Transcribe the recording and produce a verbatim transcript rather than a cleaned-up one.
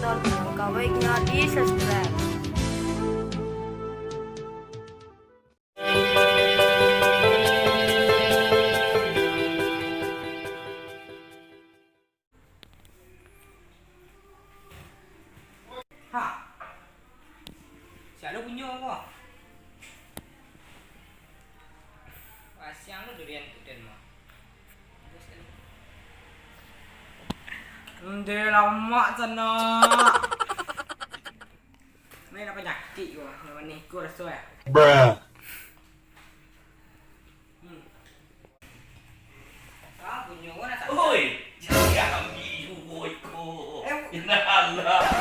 Tonton, kawaiknya di subscribe. Ha. Siapa punyo ko? Pasiang lo durian kuden mah. Ndeh, lamak sanak. Main apa nyakik ko? Manih ko raso ya. Bruh. Hmm. Ah, punyo ko nak. Oi, jadi ambiak juo iko. Eh, nah, alah.